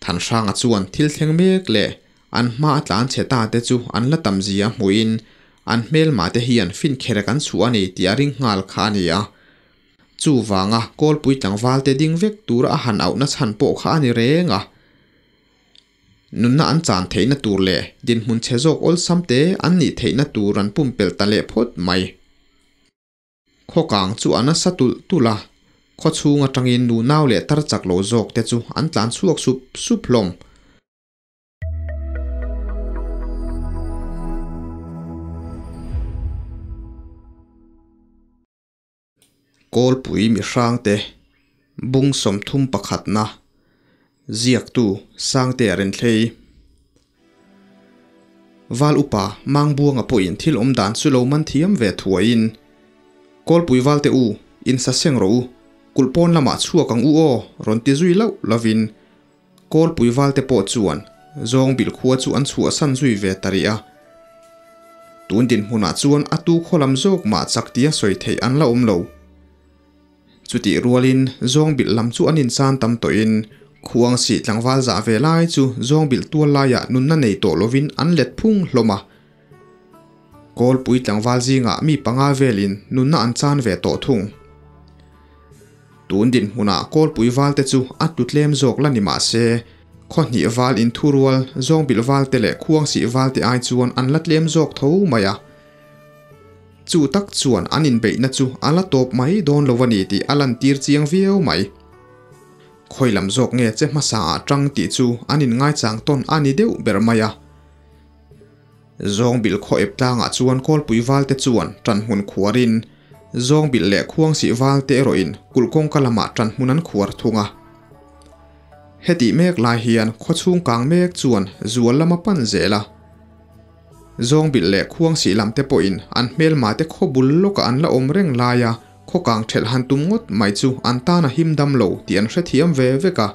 Thanhranga chuan thil thleng mek leh an hma a tlan chhe ta te chu an la tam zia hmuhin an hmelma te hian finkherek an chhuah a ni tih a ring nghal kha a ni a. Chuvanga kawlpui tlangval te ding vek tura a han auhna chhan pawh kha a ni reng a. Nunna an chan theihna tur leh dinhmun chhe zawk awlsam te an nih theihna tur an pumpelh ta leh phawt mai. Khawkang chu a nasa tulh tulh a, khaw chhung atangin nu nau leh tar chak lo zawk te chu an tlan chhuak sup sup hlawm. Kawlpui mihrangte bung 31na ziaktu Sangtea Renthlei. Val upa Mangbuanga pawhin thil awm dan chu lo man thiam ve thuaiin, Kawlpui valte u, insaseng rawh u, kulh pawn lamah chhuak ang u aw, rawn ti zui lauh lovin Kawlpui valte pawh chuan Zawngbil khua chu an chhuahsan zui ve ta rih a. Tun dinhmunah chuan a tu khaw lam zawk mah chak tia sawi theih an la awm lo. Chutih rualin Zawngbilh lam chu an insan tam tawhin khuang sih tlangval zah ve lai chu Zawngbilh tual laiah nunna nei tawh lovin an let phung hlawm a. Kawlpui tlangval zingah mi panga velin nunna an chan ve tawh thung. Tun dinhmunah Kawlpui valte chu a tlu tlem zawk la ni mah se, khawhnih val inthurual, zawngbilh valte leh khuangsih valte ai chuan an la tlem zawk tho mai a. Chu tak chuan an inbeihna chu a la tawp mai dawn lo a ni tih a lantir chiang viau mai. Khawi lam zawk nge che hmasa ah tang tih chu an inngaichang tawn a ni deuh ber mai a. Zawngbilh khaw ep tlangah chuan Kawlpui valte chuan ṭanhmun khuarin, Zawngbilh leh Khuangsih valte erawhin kulh kawngka lamah ṭanhmun an khuar thung a. Hetih mek lai hian khaw chhung kang mek chuan zual lam a pan zel a. Zawngbilh leh Khuangsih lamte pawhin an hmelmate khaw bul lawkah an la awm reng laia khaw kang ṭhelh han tum ngawt mai chu an tan a him dam lo tih an hrethiam ve vek a.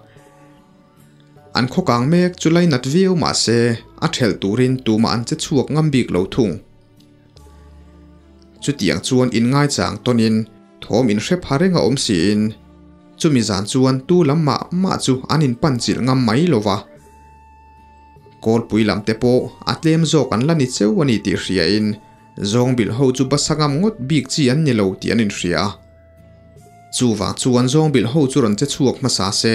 An khaw kang mek chu lainat viau mah se, a thelh turin tumah an che chhuak ngam bik lo thung. Chutiang chuan inngaichang tawnin thawm inhre pha reng a awm siin, chumi zan chuan tu lam mah mah chu an inpan chilh ngam mai lo va. Kawlpui lam te pawh a tlem zawk an la ni cheu a ni tih hriain Zawngbilh ho chu basa ngam ngawt bik chi an ni lo tih an inhria a. Chuvang chuan Zawngbilh ho chu rawn che chhuak hmasa se,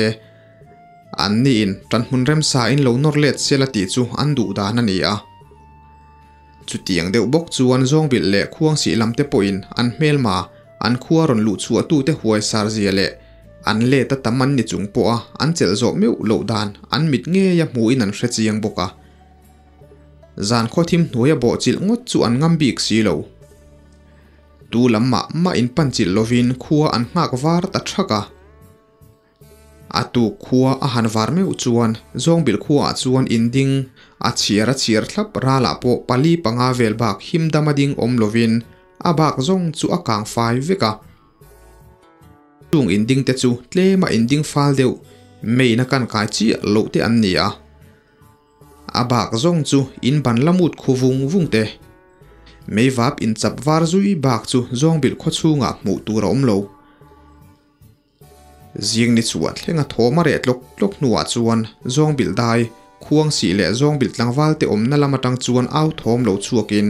An niin ṭanhmun remsa in lo nawr let sela tih chu an duh dan a ni a. Chutiang deuh bawk chuan Zawngbilh leh Khuangsih lam te pawhin an hmelma an khua rawn luh chhuahtute huai sar zia leh an let a tam an ni chung pawha an chelh zawh meuh loh dan an mit ngeia hmuhin an hre chiang bawk a. Zan khawthim hnuaia bawhchilh ngawt chu an ngam bik si lo. Tu lam mah mah in panchilh lovin khua an nghak var ta thak a. A tuk khua a han var meuh chuan Zawngbilh khuaah chuan in ding a chhiar a chhiar thlap ralah pawh pali panga vel bak him dam a ding awm lovin a bak zawng chu a kang fai vek a. Chung in ding te chu tlema in ding fal deuh main a kan kai chiah loh te an ni a. A bak zawng chu in ban la mut khu vung vung te. Meivap in chap var zui bak chu Zawngbilh khaw chhungah hmuh tur a awm lo. Zing ni chhuah thlenga thawm a reh tlawk tlawk hnuah chuan Zawngbilh dai, Khuangsih leh Zawngbilh tlangval te awmna lam atang chuan au thawm lo chhuakin,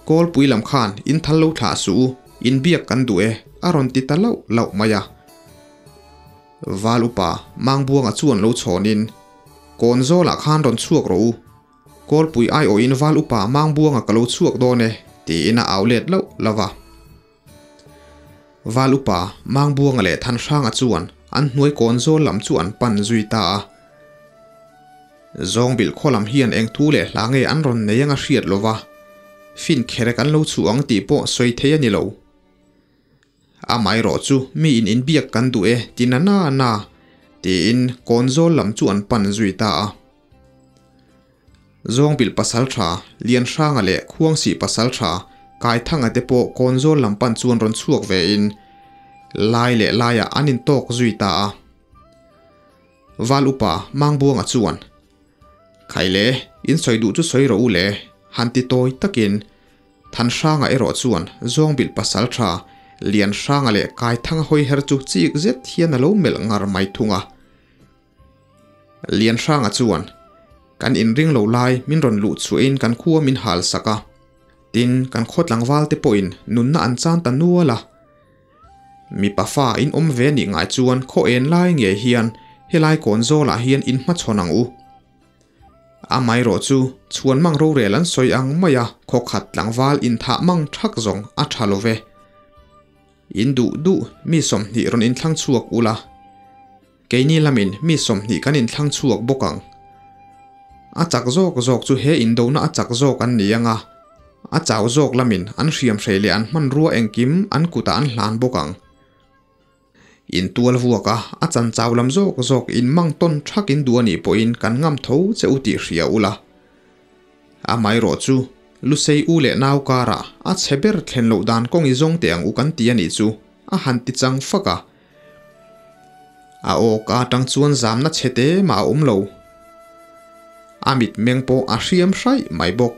Kawlpui lam khan in thal lo thlah suh u, in biak kan duh e, a rawn ti ta lauh lauh mai a. Val upa Mangbuanga chuan lo chhawnin, Kawn zawlah khan rawn chhuak rawh u, Kawlpui aiawhin Val upa Mangbuanga ka lo chhuak dawn e, tiin a au let lauh lauh a. Val upa Mangbuanga leh Thanhranga chuan an hnuai kawn zawl lam chu an pan zui ta a. Zawngbilh khaw lam hian eng thu leh hla nge an rawn nei anga hriat lo va, fin kherek an lo chhuh ang tih pawh sawi thei a ni lo. Amaherawh chu mi in inbiak kan duh e ti na na na tiin kawn zawl lam chu an pan zui ta a. Zawngbilh pasal tha, Lianhranga leh Khuangsih pasal tha, Kaithanga te pawh Kawnzawl lam pan chuan rawn chhuak ve in lai leh laiah an intawk zui ta a. Val upa Mangbuanga chuan, Khaile, in sawi duh chu sawi rawh u le, han ti tawi takin Thanhranga erawh chuan Zawngbilh pasal tha, Lianhranga leh Kaithanga hawiher chu chik zet hian a lo melh ngar mai thung a. Lianhranga chuan, Kan inring lo lai min rawn luh chhuahin kan khua min hal sak a. Tin, kan khaw tlangval te pawhin nunna an chan ta nual a. Mipa fa in awm ve nih ngai chuan khaw en lai ngei hian helai kawn zawlah hian in hmachhawn ang u. Amaherawh chu chhuan mang rorel an sawi ang mai a, khaw khat tlangval inthah mang thak zawng a tha lo ve. In duh duh mi 20 rawn inthlang chhuak ula. Keini lamin mi 20 kan inthlang chhuak bawk ang. A chak zawk zawk chu he indona a chak zawk an ni ang a, a chau zawk lamin an hriamhrei leh an hmanrua engkim an kutah an hlan bawk ang. Intual vuak a, a chan chau lam zawk zawk in mang tawn thakin duh a nih pawhin kan ngam tho che u tih hria ula. Amaherawh chu, Lusei u leh nau karah a chhe ber thlen loh dan kawng i zawng teh ang u kan ti a nih chu, a han ti chang fak a. A awka atang chuan zamna chhe te mah a awm lo. A mitmeng pawh a hriam hraih mai bawk.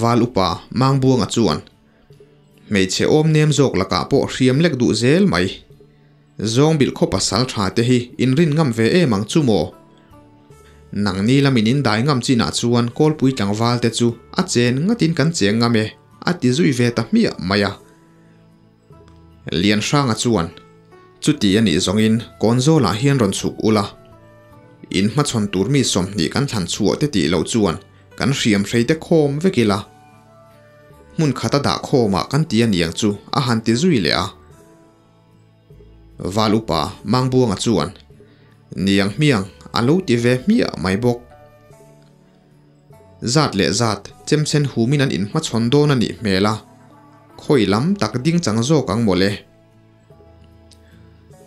Val upa Mangbuanga chuan hmeichhe awm nem zawk lakah pawh hriam lek duh zel mai. Zawngbilh khaw pasal tha te hi inrin ngam ve em ang chu maw? Nangni lamin in dai ngam chinah chuan Kawlpui tlangval te chu a chen ngatin kan cheng ngam e, a ti zui ve ta hmiah mai a. Lianhranga chuan, Chuti a nih zawngin Kawnzawlah hian rawn chhuk ula, in hmachhawn tur mi 20 kan thlan chhuah te tih loh chuan kan hriam hrei te khawm vek ila, hmun khata dah khawmah kan ti a niang chu a han ti zui leh a. Val upa Mangbuanga chuan, Niang hmiang a lo ti ve hmiah mai bawk. Zat leh zat, chemchen humin an inhmachhawn dawn a nih hmel a, khawi lam tak ding chang zawk ang mawle.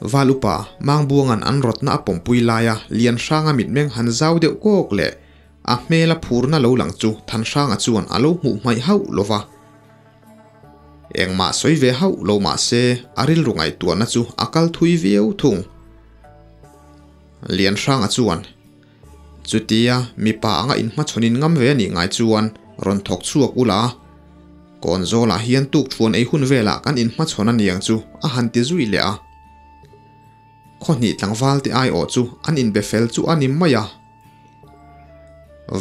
Val upa Mangbuanga'n an rawtna a pawmpui laia Lianhranga mitmeng han zau deuh kawk leh a hmela phurna lo lang chu Thanhranga chuan a lo hmuh hmaih hauh lo va. Engmah sawi ve hauh lo mah se a rilru ngaihtuahna chu a kal thui viau thung. Lianhranga chuan. Chutia mipa anga inhmachhawnin ngam ve a nih ngai chuan rawn thawk chhuak ula a, kawn zawlah hian tuk thuan ei hun velah kan inhmachhawn a niang chu a han ti zui leh a. Khawhnih tlangval te aiawh chu an inbe fel chu a ni mai a.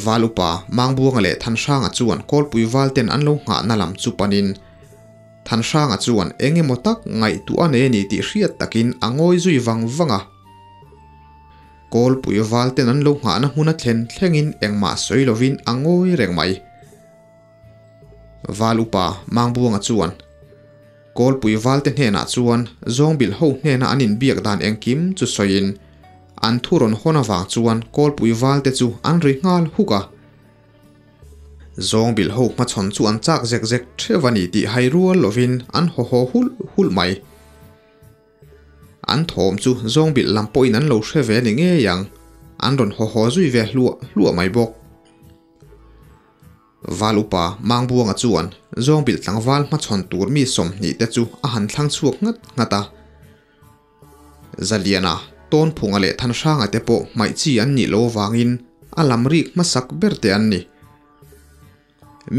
Val upa Mangbuanga leh Thanhranga chuan Kawlpui val ten an lo nghahna lam chu panin Thanhranga chuan eng emaw tak ngaihtuah a nei a ni tih hriat takin a ngawi zui vang vang a. Kawlpui val ten an lo nghahna hmun a thlen thlengin engmah sawi lovin a ngawi reng mai. Val upa Mangbuanga chuan Kawlpui val te hnenah chuan Zawngbilh ho hnena an inbiak dan engkim chu sawiin an thu rawn hawn avang chuan Kawlpui val te chu an ri nghal huk a. Zawngbilh ho hmachhawn chu an chak zek zek theuh a ni tih hai rual lovin an haw haw hulh hulh mai. An thawm chu zawngbilh lam pawhin an lo hre ve ni ngei ang, an rawn haw haw zui ve hluah hluah mai bawk. Val upa Mangbuanga chuan zawngbilh tlangval hmachhawn tur mi 20 te chu a han thlang chhuak nghat nghat a. Zaliana, Tawnphunga leh Thanhranga te pawh hmaih chi an nih lo avangin a lam rik hmasak ber te an ni.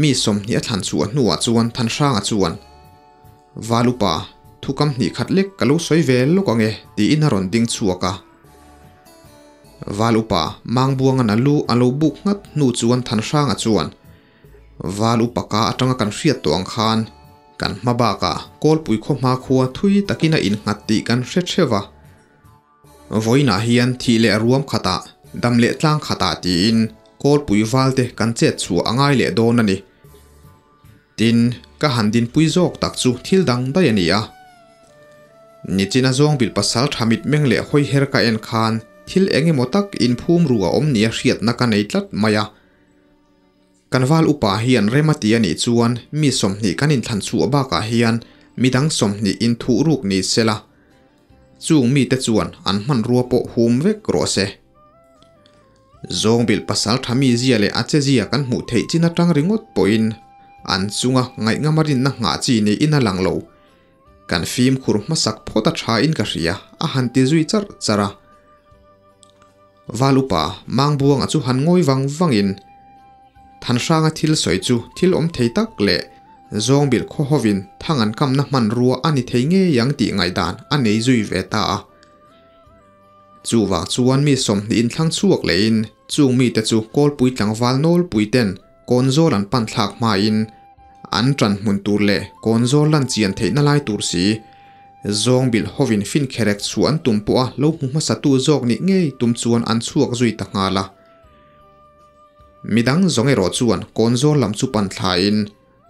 Mi 20 a thlan chhuah hnuah chuan Thanhranga chuan, Val upa, thukam hnih khat lek ka lo sawi ve lawk ang e, tiin a rawn ding chhuak a. Val upa, Mangbuanga'n a lu a lo buk nghat hnu chuan Thanhranga chuan, Val upa ka atanga kan hriat tawh ang khan, kan hma bakah Kawlpui khaw hma khua thui takin a innghat tih kan hre theuh a. Vawiinah hian thih leh ruam khatah, dam leh tlang khatah tiin Kawlpui valte kan chet chhuah a ngai leh dawn a ni. Tin, ka han dinpui zawk tak chu thil dang daih a ni a. Nichina zawngbilh pasal tha mitmeng leh hawi her ka en khan thil eng emaw tak inphum ru a awm nia hriatna ka nei tlat mai a. Kan val upa hian rem a ti a nih chuan mi 20 kan inthlan chhuah bakah hian midang 20 inthuh ruk ni sela. Chung mite chuan an hmanrua pawh hum vek rawh se. Zawngbilh pasal tha mi zia leh a che zia kan hmuh theih chin atang ringawt pawhin an chunga ngaihnga rinna nghah chi niin a lang lo. Kan fimkhur hmasak phawt a tha in ka hria a han ti zui charh charh a. Val upa Mangbuanga chu han ngawi vang vangin Thanhranga thil sawi chu thil awm thei tak leh Zawngbilh khaw hovin thang an kamna hmanrua a ni thei ngei ang tih ngaihdan a nei zui ve ta a. Chuvang chuan mi 20 inthlang chhuak lehin chung mite chu Kawlpui tlangval nawlpui ten kawnzawl an pan thlak hmain an ṭan hmun tur leh kawnzawl lan chian theihna lai tur si Zawngbilh hovin finkherek chhuah an tum pawha lo hmu hmasatu zawk nih ngei tum chuan an chhuak zui ta nghal a. Midang zawng erawh chuan kawnzawl lam chu pan thlain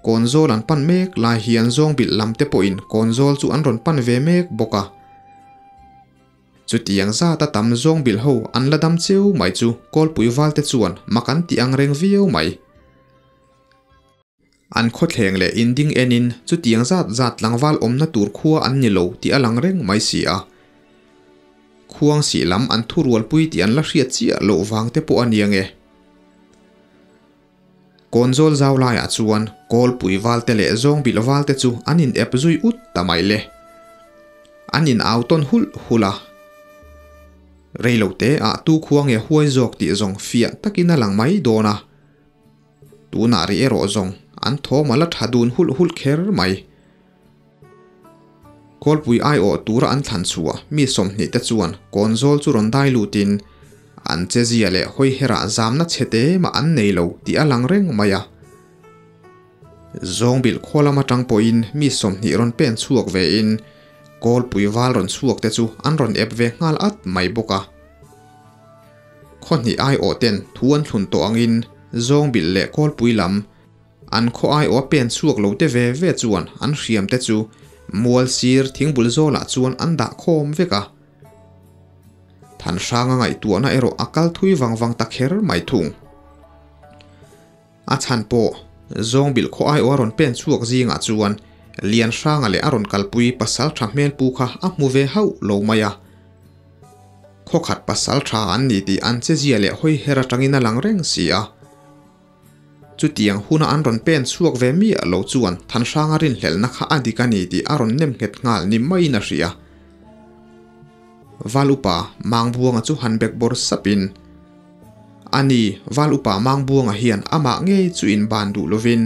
kawnzawl an pan mek lai hian zawngbilh lam te pawhin kawnzawl chu an rawn pan ve mek bawk a. Chutiang zata tam zawngbilh ho an la dam cheu mai chu kawlpui valte chuan mak an ti ang reng viau mai. An khawthleng leh inding enin chutiang zat zat tlangval awmna tur khua an ni lo tih a lang reng mai si a. Khuang sih lam an thurualpui tih an la hriat chiah loh vang te pawh a ni ange. Kawnzawl zau laiah chuan Kawlpui valte leh Zawngbilh valte chu an in ep zui ut ta mai le. An in au tawn hulh hulh a. Reilote ah tu khua nge huai zawk tih zawng fiah takin a lang mai dawn a. Tunah rih erawh zawng an thawm a la tha dun hulh hulh kher mai. Kawlpui aiawh tura an thlan chhuah mi 20 te chuan kawnzawl chu rawn dai lutin an chezia leh hawi herah zamna chhe te mah an nei lo tih a lang reng mai a. Zawngbilh khaw lam atang pawhin mi 20 rawn pen chhuak vein Kawlpui val rawn chhuak te chu an rawn ep ve nghal at mai bawk a. Khaw hnih aiawh ten thu an thlun tawh angin Zawngbilh leh Kawlpui lam an khaw aiawh a pen chhuak lo te ve ve chuan an hriam te chu mual sir thingbul zawlah chuan an dah khawm vek a. Thanhranga ngaihtuahna erawh a kal thui vang vang ta kher mai thung. A chhan pawh Zawngbilh khaw aiawh a rawn pen chhuak zingah chuan Lianhranga leh a rawn kalpui pasal tha hmelpu kha a hmu ve hauh lo mai a. Khaw khat pasal tha an ni tih an chezia leh hawi her atangin a lang reng si a. Chutiang huna an rawn pen chhuak ve miah lo chuan Thanhranga rinhlelhna kha a dik a ni tih a rawn nem nghet nghal ni maiin a hria. Val upa Mangbuanga chu han bekbawr sapin, A ni, Val upa Mangbuanga hian amah ngei chu inban duh lovin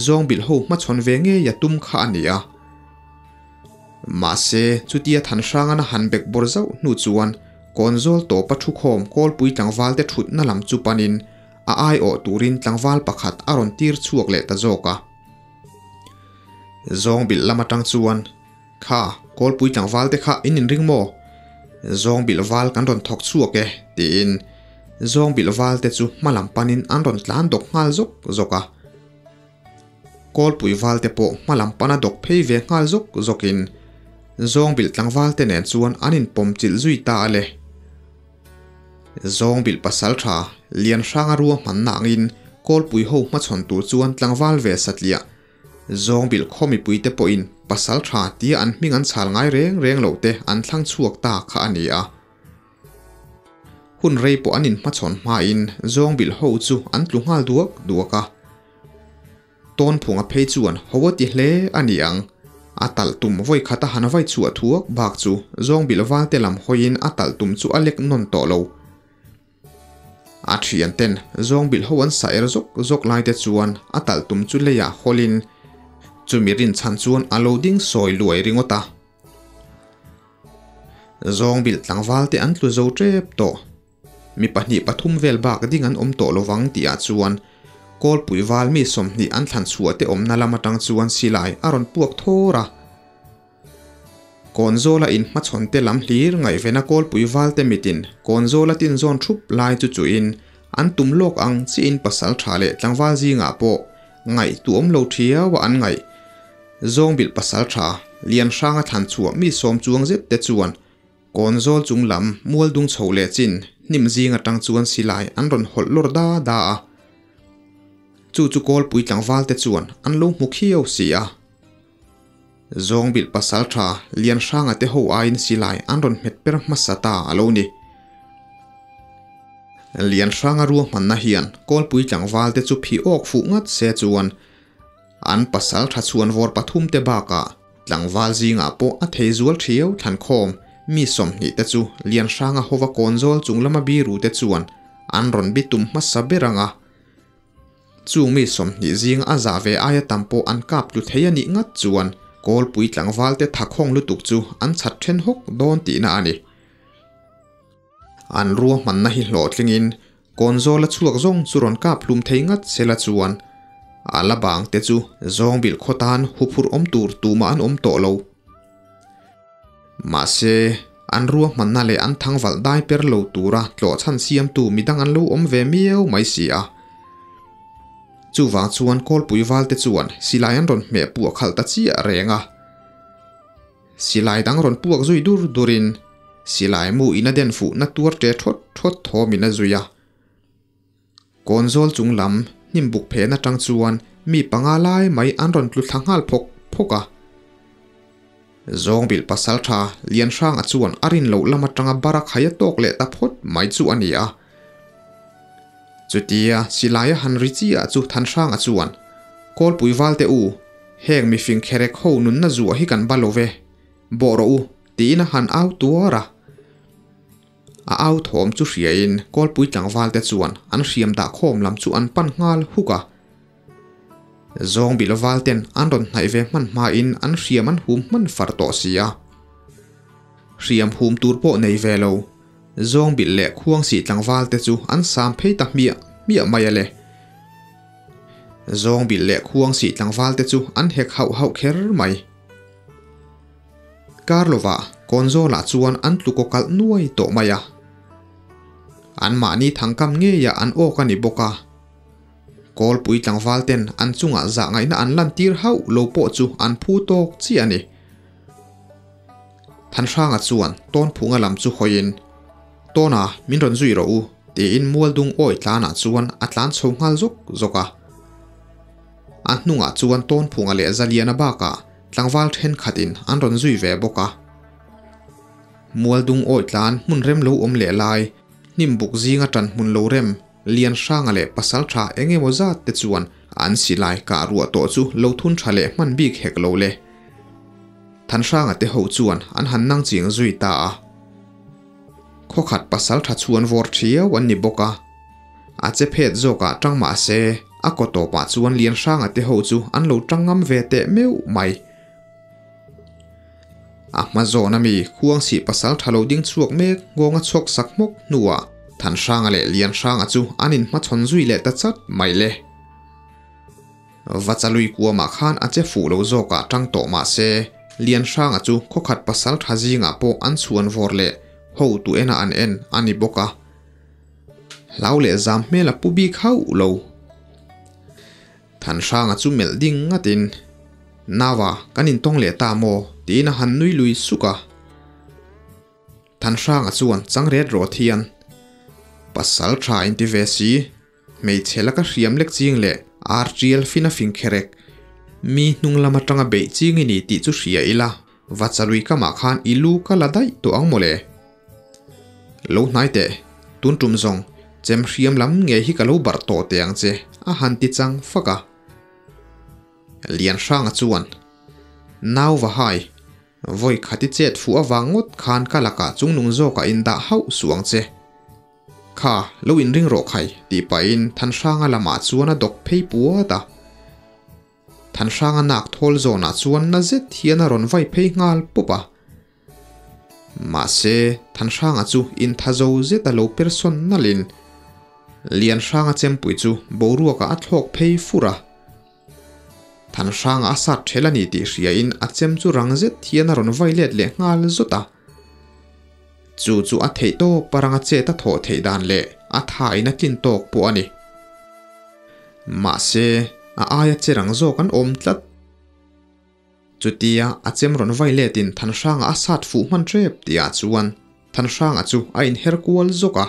Zawngbilh ho hmachhawn ve ngei a tum kha a ni a. Mahse, chutia Thanhrangana han bekbawr zauh hnu chuan Kawnzawl tawpa thukhawm Kawlpui tlangvalte thutna lam chu panin a aiawh turin tlangval pakhat a rawn tir chhuak leh ta zawk a. Zawngbilh lam atang chuan, Kha, Kawlpui tlangvalte kha in inring maw? Zawngbilh val kan rawn thawk chhuak e, tiin Zawngbilh valte chu hma lam panin an rawn tlan dawk nghal zawk zawk a. Kawlpui valte pawh hma lam pana dawk phei ve nghal zawk zawkin Zawngbilh tlangvalte nen chuan an inpawm chilh zui ta a le. Zawngbilh pasal tha Lianhranga ruahmanna angin Kawlpui ho hmachhawn tur chuan tlangval ve satliah Zawngbilh khaw mipuite pawhin pasal tha tia an hming an chhal ngai reng reng loh te an thlang chhuak ta kha a ni a. Hun rei pawh an inhmachhawn hmain Zawngbilh ho chu an tlu nghal duak duak a. Tawnphunga phei chuan ho a ti hle a ni ang. A talh tum vawi khata han vai chhuah thuak bak chu Zawngbilh valte lam hawiin a talh tum chu a lek nawn tawh lo. A thian ten Zawngbilh ho an sa er zawk zawk lai te chuan a talh tum chu leiah hawlin chumi rinchhan chuan a lo ding sawi luai ringawt a. Zawngbilh tlangval te an tlu zo tep tawh. Mi pahnih pathum vel bak ding an awm tawh lovang tih ah chuan Kawlpui val mi 20 an thlan chhuah te awmna lam atang chuan silai a rawn puak thawr a. Kawnzawla inhmachhawn te lam hlir ngaihvena Kawlpui val te mitin Kawnzawla tinzawn thup lai chu chuhin an tum lawk ang chiahin pasal tha leh tlangval zingah pawh ngaihtuahawm lo thiau a an ngaih. Zawngbilh pasal tha Lianhranga thlan chhuah mi 10 chuang zet te chuan Kawnzawl chung lam mual dung chho leh chin hnim zing atang chuan silai an rawn hawlh lawr da da a. Chu chu Kawlpui tlangval te chuan an lo hmu khiau si a. Zawngbilh pasal tha Lianhranga te ho aiin silai an rawn hmet per hmasa ta a lo ni. Lianhranga ruahmanna hian Kawlpui tlangval te chu phi awk fuh ngat se chuan An pasal tha chhuan vawr pathum te bakah tlangval zingah pawh a thei zual thiau thlankhawm mi 20 te chu Lianhranga hova kawnzawl chung lama biru te chuan an rawn bitum hmasa ber ang a. Chung mi 20 zing a zah ve aia tam pawh an kap tlu thei a nih ngat chuan Kawlpui tlangval te thakhawng lutuk chu an chhat then hawk dawn tihna a ni. An ruahmanna hi hlawhtlingin kawnzawl a chhuak zawng chu rawn kap hlum thei ngat sela chuan a la bang te chu zawngbilh khaw tan huphurh awm tur tumah an awm tawh lo. Mahse, an ruahmanna leh an thangvalh dai per lo tura tlawhchhan siamtu midang an lo awm ve miau mai si a. Chuvang chuan kawlpui valte chuan silai an rawn hmeh puah khalh ta chiah reng a. Silai dang rawn puak zui dur durin silai mu in a den fuh na tuar ṭe ṭhawt ṭhawt thawmin a zui a. Kawnzawl chung lam hnim buk phen aṭang chuan mi panga lai mai an rawn tlu thla nghal phawk phawk a. Zawngbilh pasalṭha Lianhranga chuan a rin loh lam aṭanga bara khai a tawk leh ta phawt mai chu a ni a. Chutia silai a han ri chiah chu Thanhranga chuan, Kawlpui valte u, heng mifing kherek ho nunna zuah hi kan ba lo ve, bawh rawh u, tiin a han au tuar a. A au thawm chu hriain Kawlpui tlangvalte chuan an hriam dah khawm lam chu an pan nghal huk a. Zawngbilh valten an rawn hnaih ve hman hmain an hriam an hum hman far tawh si a. Hriam hum tur pawh nei ve lo. Zawngbilh leh khuangsih tlangval te chu an sam phei ta hmiah hmiah mai a le. Zawngbilh leh khuangsih tlangval te chu an hek hauh hauh kher mai. Karlova kawnzawlah chuan an tlu kaw kalh nuai tawh mai a. Anmahni thangkam ngeiah an awk a ni bawk a. Kawlpui tlangval ten an chungah zahngaihna an lantir hauh lo pawh chu an phu tawk chiah a ni. Thanhranga chuan Tawnphunga lam chu hawiin, Tawna, min rawn zui rawh u, tiin Mualdung awi tlanah chuan a tlan chho nghal zawk zawk a. A hnungah chuan Tawnphunga leh Zaliana bakah tlangval thenkhatin an rawn zui ve bawk a. Mualdung awi tlan hmun rem lo awm leh lai, hnim buk zinga tan hmun lo rem, Lianhranga leh Pasaltha eng emaw zat te chuan an silai kah ruah tawh chu lo thun tha leh hman bik hek lo le. Thanhranga te ho chuan an han nang ching zui ta a. Khawkhat Pasaltha chhuan vawr thiau an ni bawk a. A che phet zawkah tang mah se a kaw tawpah chuan Lianhranga te ho chu an lo tang ngam ve teh meuh mai. A hma zawn ami Khuangsih pasal tha lo ding chhuak mek nghawng a chhuak sak hmawk hnuah Thanhranga leh Lianhranga chu an inhmachhawn zui leh ta chat mai le. Vachalui kuamah khan a che fuh lo zawkah tang tawh mah se Lianhranga chu khawkhat pasal tha zingah pawh an chhuan vawr leh hotu ena an en a ni bawk a. Hlau leh zam hmel a pu bik hauh lo. Thanhranga chu melh ding ngatin, Naua, kan intawng leh ta maw? tiin a han nui lui suk a. Thanhranga chuan changret rawt hian, Pasal tha inti ve si, hmeichhe laka hriam lek ching leh ar tial fin a fing kherek, mi hnung lam atanga beih ching i ni tih chu hria ila, va chalui kamah khan i lu ka la daih tawh ang mawle. Lo hnai teh, tun tum zawng, chem hriam lam nge hi ka lo barh tawh teh ang che, a han ti chang fak a. Lianhranga chuan, Nau va hai, vawi khati chet fuh avang ngawt khan ka lakah chungnung zawkah indah hauh suh ang che. Kha, lo inring rawh khai, tih pahin Thanhranga lamah chuan a dawk phei puat a. Thanhranga nak thawl zawnah chuan na zet hian a rawn vai phei nghal pawp a. Mahse, Thanhranga chu inthazo zet a lo persawn nalhin Lianhranga chempui chu boruakah a thlawk phei fur a. Thanhranga a sat ṭhel a ni tih hriain a chem chu rang zet hian a rawn vai let leh nghal zawt a. Chu chu a theih tawp a ranga chet a thawh theih dan leh a thain a tlin tawk pawh a ni. Mahse, a aia che rang zawk an awm tlat. Chutia a chem rawn vai letin Thanhranga a sat fuh hman tep tihah chuan Thanhranga chu a inher kual zawk a.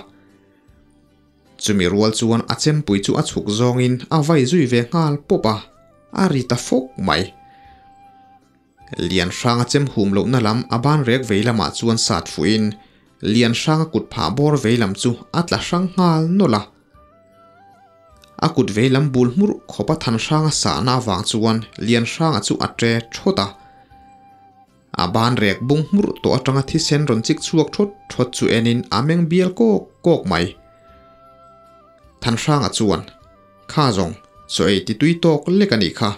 Chumi rual chuan a chempui chu a chhuk zawngin a vai zui ve nghal pawp a, a ri ta fawk mai. Lianhranga chem hum lohna lam a ban rek vei lamah chuan sat fuhin Lianhranga kut phah bawr vei lam chu a tla hrang nghal nawlh a. A kut veilam bul hmurh khawpa Thanhranga sahna avang chuan Lianhranga chu a ṭe ṭhawt a. A ban rek bung hmurh tawh aṭanga thisen rawn chik chhuak ṭhawt ṭhawt chu enin a meng bial kawk kawk mai. Thanhranga chuan, Kha zawng, chaw ei ti tui tawk lek a nih kha.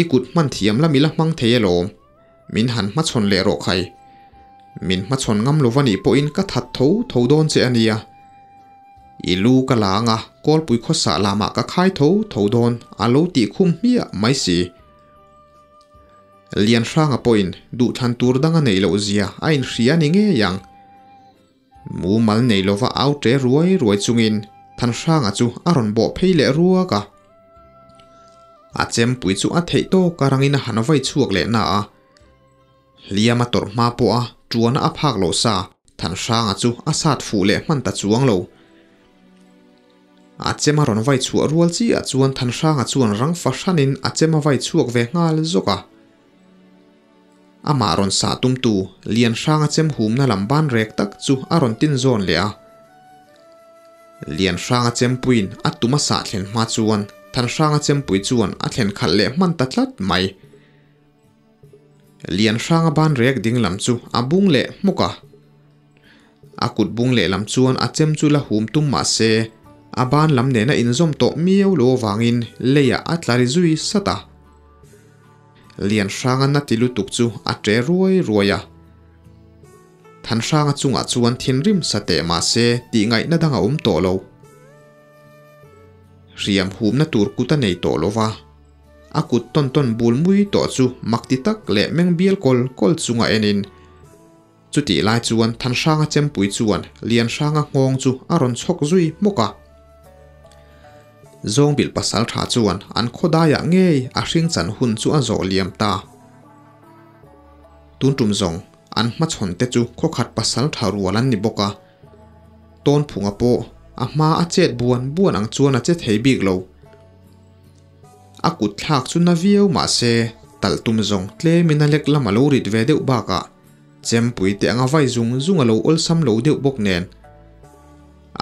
I kut hman thiam lam i la hmang thei alawm. Min han hmachhawn leh rawh khai. Min hmachhawn ngam lo va nih pawhin ka that tho tho dawn che a nia. I lu ka la anga kawlpui khawsa lamah ka khai tho tho dawn a lo tih khum hmiah mai si. Lianhranga pawhin duhthlan tur dang a neih loh zia a inhria ni ngei ang. Mumal nei lova au ṭe ruai ruai chungin Thanhranga chu a rawn bawh phei leh ruak a. A chempui chu a theih tawk a rangin a han vai chhuak leh na a. Hliam a tawrh hma pawh a ṭuana a phak loh sa Thanhranga chu a sat fuh leh hman ta chuang lo. A chem a rawn vai chhuah rual chiah chuan Thanhranga chuan rang fahranin a chem a vai chhuak ve nghal zawk a. Amah rawn sah tumtu Lianhranga chem humna lam ban rek tak chu a rawn tin zawn leh a. Lianhranga chempuiin a tum a sah thlen hma chuan Thanhranga chempui chuan a thlen khalh leh hman ta tlat mai. Lianhranga ban rek ding lam chu a bung leh hmawk a. A kut bung leh lam chuan a chem chu la hum tum mah se a ban lam nena inzawm tawh miau lo avangin leiah a tla ri zui sat a. Lianhranga na ti lutuk chu a ṭe ruai ruai a. Thanhranga chungah chuan thinrim sa teh mah se tih ngaihna dang a awm tawh lo. Hriam humna tur kut a nei tawh lo va, a kut tawn tawn bul mui tawh chu mak ti tak leh meng bial kawl kawl chunga enin Chutih lai chuan Thanhranga chempui chuan Lianhranga nghawng chu a rawn chhawk zui hmawk a. Zawngbilh pasal tha chuan an khawdaiah ngei a hring chan hun chu a zawh liam ta. Tun tum zawng an hmachhawn te chu khawkhat pasal tha rual an ni bawk a. Tawnphunga pawh a hma a chet buan buan ang chuan a che thei bik lo. A kut thlak chu na viau mah se talh tum zawng tlemin a lek lam a lo rit ve deuh bakah Chempui te anga vai zung zung a lo awlsam lo deuh bawk nen.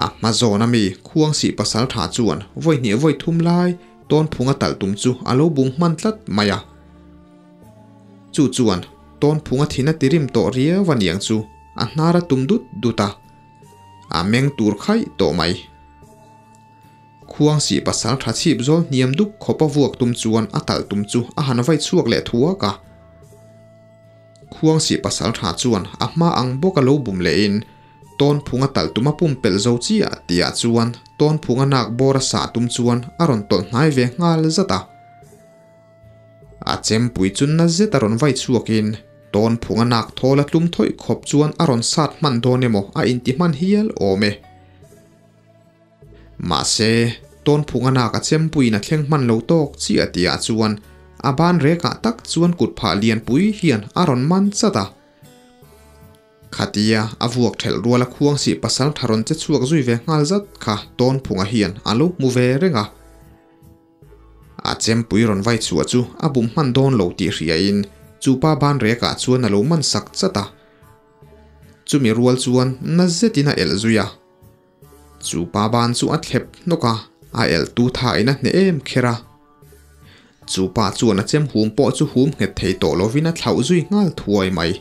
A hma zawn ami Khuangsih pasal tha chuan vawi hnih vawi thum lai Tawnphunga talh tum chu a lo bung hman tlat mai a. Chu chuan Tawnphunga thin a tirim tawh riau a niang chu a hnar a tum dut dut a, a meng tur khaih tawh mai. Khuangsih pasal tha chhip zawl hniam dup khawp a vuak tum chuan a talh tum chu a han vai chhuak leh thuak a. Khuangsih pasal tha chuan a hma ang bawk a lo bum lehin Tawnphunga talh tum a pumpelh zo chiah tihah chuan Tawnphunga nak bawr a sah tum chuan a rawn tawlh hnai ve nghal zat a. A chempui chu na zet a rawn vai chhuakin Tawnphunga nak thawl a tlum thawih khawp chuan a rawn sat hman dawn emaw a inti hman hial awm e. Mahse, Tawnphunga nak a chempuiin a thleng hman lo tawk chiah tihah chuan a ban rekah tak chuan kut phah lianpui hian a rawn man chat a. Khatia a vuak thelh ruala khuangsih pasal tha rawn che chhuak zui ve nghal zat kha Tawnphunga hian a lo hmu ve reng a. A chempui rawn vai chhuah chu a bum hman dawn lo tih hriain chupa ban rekah chuan a lo man sak chat a. Chumi rual chuan na zetin a elh zui a. Chu pa ban chu a thlep hnawk a, a elh tu thain a hneh em kher a. Chu pa chuan a chem hum pawh chu hum nghet thei tawh lovin a thlauh zui nghal thuai mai.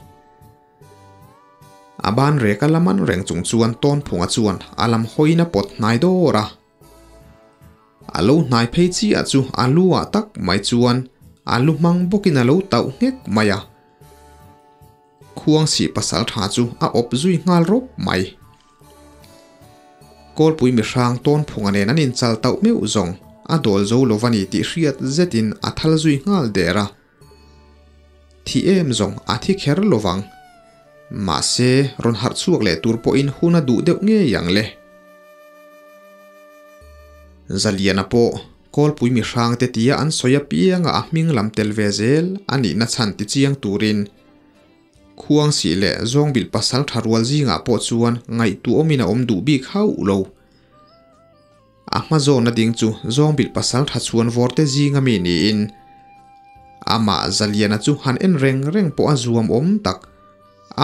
A ban rek a la man reng chung chuan Tawnphunga chuan a lam hawiin a pawt hnai dawr a. A lo hnai phei chiah chu a lu ah tak mai chuan a lu hmang bawkin a lo tauh nghek mai a. Khuangsih pasal tha chu a awp zui nghal rawp mai. Kawlpui mihrang Tawnphunga nen an inchal tauh meuh zawng a dawl zo lo va ni tih hriat zetin a thal zui nghal der a. Thi em zawng a thi kher lo vang. Mahse, rawn harh chhuak leh tur pawhin hun a duh deuh ngei ang le. Zaliana pawh Kawlpui mihrang te tia an sawi apianga a hming lam tel ve zel a nihna chhan ti chiang turin Khuangsih leh Zawngbilh pasal tha rual zingah pawh chuan ngaihtuahawmin a awm duh bik hauh lo. A hma zawna ding chu Zawngbilh pasal tha chhuan vawrte zinga mi niin amah Zaliana chu han en reng reng pawh a zuam awm tak.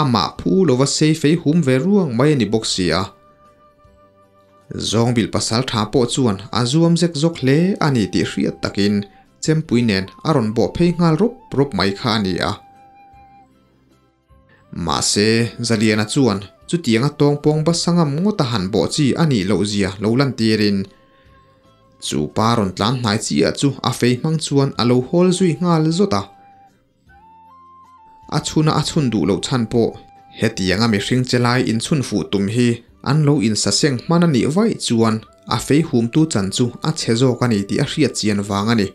Amah phu lova sei fei hum ve ruang mai a ni bawk si a. Zawngbilh pasal tha pawh chuan a zuam zek zawk hle a ni tih hriat takin Chempui nen a rawn bawh phei nghal rawp rawp mai kha a ni a. Mahse, Zaliana chuan chutianga tawngpawng basa ngam ngawta han bawh chi a nih loh zia lo lantirin chu pa rawn tlan hnai chiah chu a fei hmang chuan a lo hawl zui nghal zawt a. A chhuna a chhun duh loh chhan pawh Hetianga mihring che lai inchhun fuh tum hi an lo insaseng hman a nih vaih chuan a fei humtu chan chu a chhe zawk a ni tih a hriat chian vang a ni.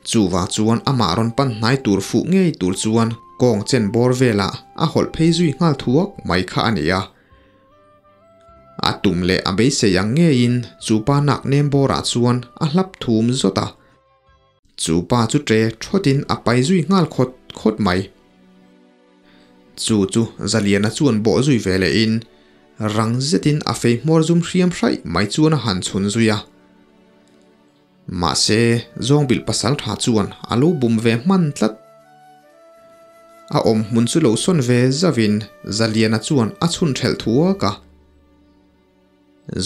Chuvang chuan amah rawn pan hnai tur fuh ngei tur chuan kawng chen bawr velah a hawlh phei zui nghal thuak mai kha a ni a. A tum leh a beisei ang ngeiin chu pa nak nem bawrah chuan a hlap thum zawt a. Chu pa chu ṭe ṭhawtin a pai zui nghal khawt khawt mai. Chu chu Zaliana chuan bawh zui ve lehin rang zetin a fei hmawr zum hriam hraih mai chuan a han chhun zui a. Mahse, Zawngbilh pasal tha chuan a lo bum ve hman tlat. A awm hmun chu lo sawn ve zauhin Zaliana chuan a chhun ṭhelh thuak a.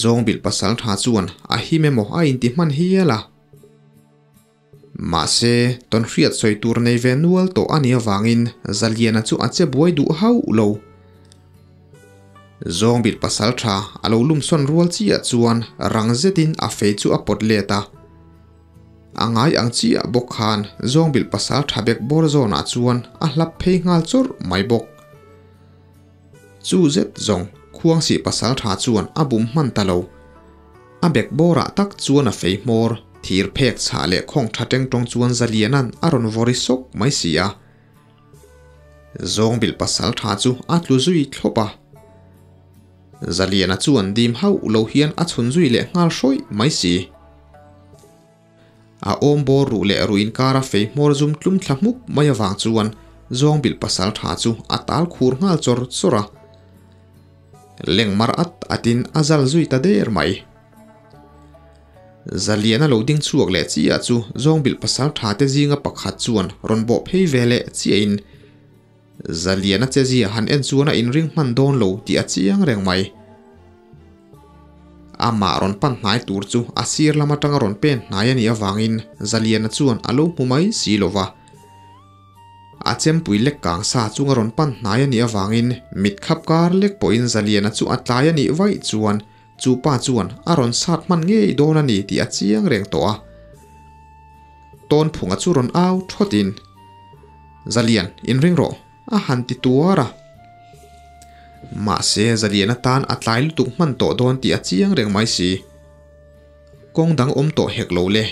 Zawngbilh pasal tha chuan a him emaw a inti hman hial a. Mahse, tawnhriat sawi tur nei ve nual tawh a nih avangin Zaliana chu a che buai duh hauh lo. Zawngbilh pasal tha a lo lum sawn rual chiah chuan rang zetin a fei chu a pawt let a. A ngai ang chiah bawk khan Zawngbilh pasal tha bek bawr zawnah chuan a hlap phei nghal chawrh mai bawk. Chu zet zawng Khuangsih pasal tha chuan a bum hman ta lo. A bek bawrah tak chuan a fei hmawr, thir phek chhah leh khawng tha teng tawng chuan Zaliana'n a rawn vawri sawk mai si a. Zawngbilh pasal tha chu a tlu zui thlawp a. Zaliana chuan dim hauh lo hian a chhun zui leh nghal hrawih mai si. A awm bawr ruh leh ruh inkara fei hmawr zum tlum thla hmuk mai avang chuan Zawngbilh pasal tha chu a tal khur nghal chawr chawr a. Lengmar at atin a zal zui ta der mai. Zaliana lo ding chhuak leh chiah chu Zawngbilh pasal tha te zinga pakhat chuan rawn bawh phei ve leh chiahin Zaliana che zia han en chuan a inring hman dawn lo tih a chiang reng mai. Amah rawn pan hnai tur chu a sir lam atanga rawn pen hnai a nih avangin Zaliana chuan a lo hmu mai si lo va. A chempui lek kang sa chunga rawn pan hnai a nih avangin mit khap kar lek pawhin Zaliana chu a tlai a nih vaih chuan chu pa chuan a rawn sat hman ngei dawn a ni tih a chiang reng tawh a. Tawnphunga chu rawn au thawtin, Zalian, inring rawh, a han ti tuar a. Mahse, Zalian atan a tlai lutuk hman tawh dawn tih a chiang reng mai si. Kawng dang awm tawh hek lo le.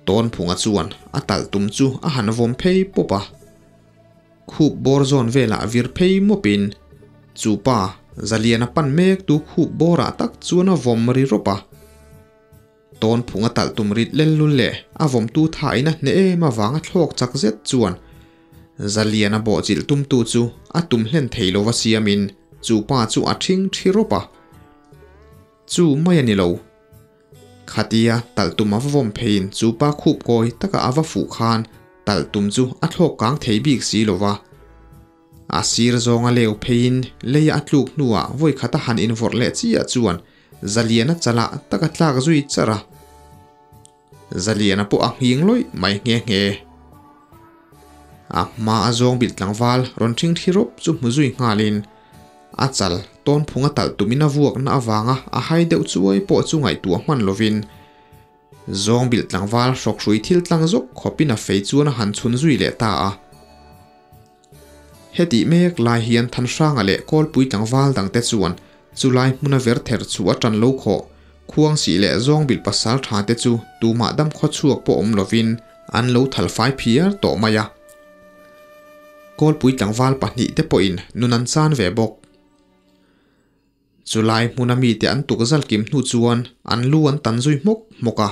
Tawnphunga chuan a talh tum chu a han vawm phei pawp a. Khup bawr zawn velah vir phei mawpin chu pa Zaliana pan mek tu khup bawrah tak chuan a vawm ri rawp a. Tawnphung a talh tum rit lel lul leh a vawmtu thain a hneh em avanga thlawk chak zet chuan Zaliana bawhchilh tumtu chu a tum hlen thei lova siamin chu pa chu a ṭhing ṭhi rawp a. Chu mai a ni lo. Khatia talh tum a va vawm pheiin chu pa khup kawi taka a va fuh khan talh tum chu a thlawk kang thei bik si lova. A sir zawnga leu pheiin leia a tluk hnuah vawi khata han invawrh leh chiah chuan Zaliana chalah tak a tlak zui char a. Zaliana pawh a nghing lawih mai nghe nghe. A hma a zawng bilh tlangval rawn ṭhing thli rawp chu hmu zui nghalin a chal tawn phunga talh tumin a vuakna avanga a hai deuh chuai pawh chu ngaihtuah hman lovin zawng bilh tlangval hrawkhrui thil tlang zawk khawpin a fei chuan a han chhun zui leh ta a. Hetih mek lai hian Thanhranga leh Kawlpui tlangval dangte chuan chulai hmuna ver ther chu a tan lo khawh. Khuangsih leh Zawngbilh pasal tha te chu tumah dam khaw chhuak pawh awm lovin an lo thal fai phiar tawh mai a. Kawlpui tlangval pahnihte pawhin nun an chan ve bawk. Chulai hmuna mite an tuk zal kim hnu chuan an lu an tan zui hmawk hmawk a.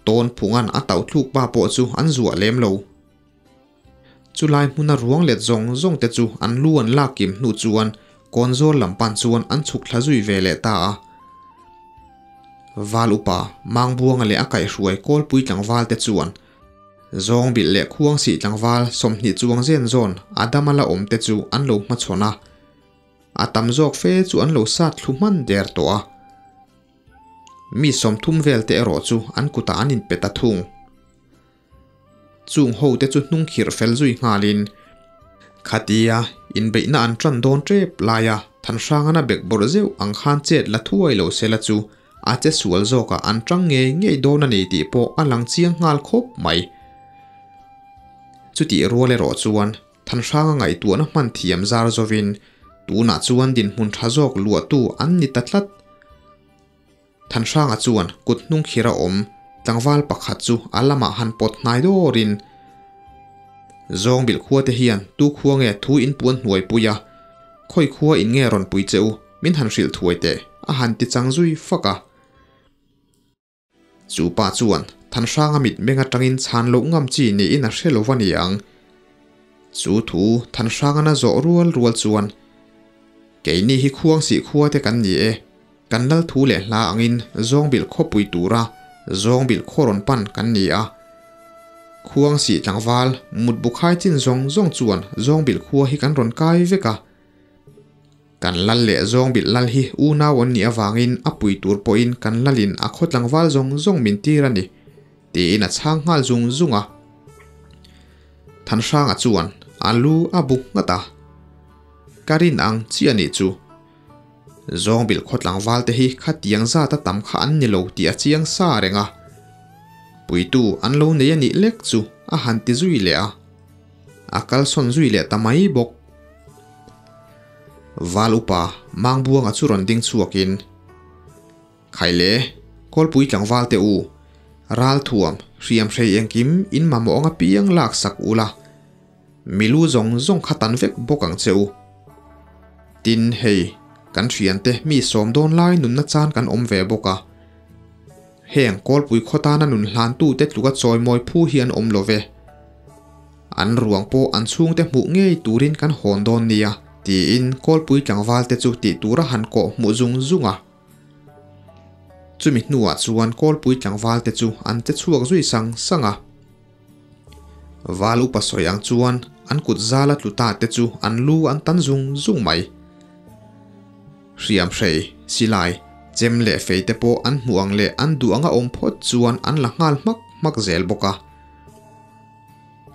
Tawn phunga'n a tauh thluk pa pawh chu an zuah lem lo. Chulai hmuna ruang let zawng zawng te chu an lu an lak kim hnu chuan kawnzawl lam pan chuan an chhuk thla zui ve leh ta a. Val upa Mangbuanga leh a kaihhruai Kawlpui tlangval te chuan Zawngbilh leh Khuangsih tlangval 20 chuang zen zawn Adama la awm te chu an lo hmachhawn a. A tam zawk fe chu an lo sat thlu hman der tawh a. Mi 30 vel te erawh chu an kutah an inpe ta thung. Chung ho te chu hnung khirh fel zui nghalin khatia inbeihna an tan dawn tep laia Thanhrangana bek bawrh zeuh ang khan chet la thuai lo sela chu a che sual zawkah an tang ngei ngei dawn a ni tih pawh a lang chiang nghal khawp mai. Chutih rual erawh chuan. Thanhranga ngaihtuahna hman thiam zar zovin tunah chuan dinhmun tha zawk luahtu an ni ta tlat. Thanhranga chuan kut hnung khir a awm tlangval pakhat chu a lamah han pawt hnai dawrin Zawngbilh khua te hian tu khua nge thu in puan hnuai pui a, khawi khua in nge rawn pui che u min han hrilh thuai teh a han ti chang zui fak a. Chu pa chuan Thanhranga mitmeng atangin chhan loh ngam chi niin a hre lo va ni ang. Chu thu Thanhrangana zawh rual rual chuan, Keini hi khuangsih khua te kan ni e, kan lal thu leh hla angin Zawngbilh khawpui tura Zawngbilh khaw rawn pan kan ni a. Khuangsih tlangval mutbu khai chin zawng zawng chuan Zawngbilh khua hi kan rawn kai vek a. Kan lal leh Zawngbilh lal hi unau an nih avangin a pui tur pawhin kan lalin a khaw tlangval zawng zawng min tir a ni, tiin a chhang nghal zung zung a. Thanhranga chuan a lu a bu nghat a, Ka rin ang chiah a nih chu. Zawngbilh khaw tlangval te hi khatiang zat a tam kha an ni lo tih a chiang sa reng a. Puitu an lo nei a nih lek chu a han ti zui leh a. A kalsawn zui leh ta mai bawk. Val upa Mangbuanga chu rawn ding chhuakin, Khaile, Kawlpui tlangval te u, Ralthuam, hriamhrei engkim in mamawh anga piang lak sak ula, milu zawng zawng kha tan vek bawk ang che u. Tin, hei, kan thiante mi sawm dawn lai nunna chan kan awm ve bawk a. Heng Kawlpui khaw tana nun hlantute tluka chawimawi phu hi an awm lo ve. An ruang pawh an chhungte hmuh ngei turin kan hawn dawn nia, tiin Kawlpui tlangvalte chu tih tura han kawh hmuh zung zung a. Chumi hnuah chuan Kawlpui tlangvalte chu an che chhuak zui sang sang a. Val upa sawi ang chuan an kut zala tlu ta te chu an lu an tan zung zung mai. Hriamhrei, silai, chem leh fei te pawh an hmuh ang leh an duh anga awm phawt chuan an la nghal hmak hmak zel bawk a.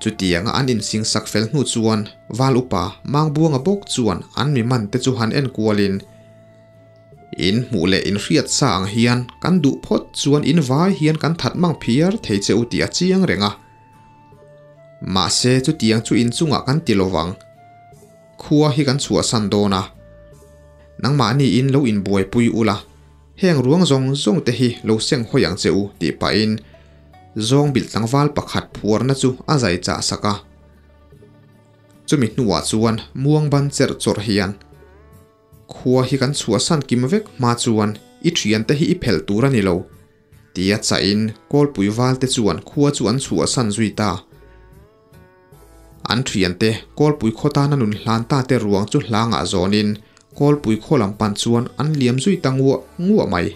Chutianga an insingsak fel hnu chuan Val upa Mangbuanga bawk chuan an mi man te chu han en kualin, In hmuh leh in hriat sa ang hian kan duh phawt chuan in vai hian kan that mang phiar thei che u tih a chiang reng a. Mahse chutiang chu inchungah kan ti lovang. Khua hi kan chhuahsan dawn a. Nangmahni in lo inbuaipui ula, heng ruang zawng zawng te hi lo seng hawi ang che u tih pahin Zawngbilh tlangval pakhat phuarna chu a zai chah sak a. Chumi hnuah chuan muang ban cherh chawrh hian Khua hi kan chhuahsan kim vek hma chuan i thiante hi i phelh tur a ni lo, tia chahin Kawlpui valte chuan khua chu an chhuahsan zui ta. An thiante Kawlpui khaw tana nun hlan ta te ruang chu hlangah zawnin Kawlpui khaw lam pan chuan an liam zui ta nguah nguah mai.